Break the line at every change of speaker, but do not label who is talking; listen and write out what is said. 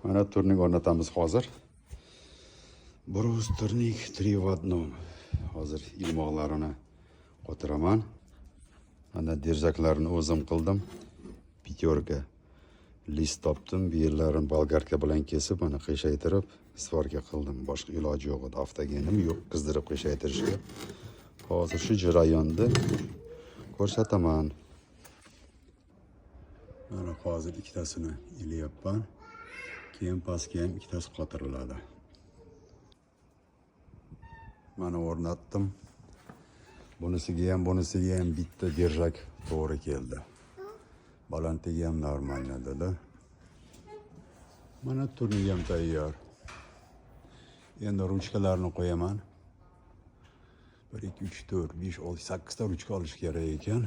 Mana turnik o'rnatamiz hozir. Брус, турник 3 в одном. Hozir ilmoqlarini qotiraman. Mana держак larni o'zim qildim. Пятёрка лист topdim. Bu yerlarini болгарка bilan kesib, mana qiyshaytirib сварка qildim. Boshqa iloji yo'q edi. Avtogenim yo'q qizdirib qiyshaytirishga. Hozir shu jarayonni ko'rsataman. Mana hozir ikkitasini ilyapman. Keyin pastga ham ikkitasi qotiriladi. Mana o'rnatdim. Bunisiga ham, bunisiga ham bitta держак to'g'ri keldi. Balandligi ham нормально dedi. Mana turnik ham tayyor. Endi ruchkalarni qo'yaman. 1, 2, 3, 4, 5, 6, 8 ta ruchka olish kerak ekan.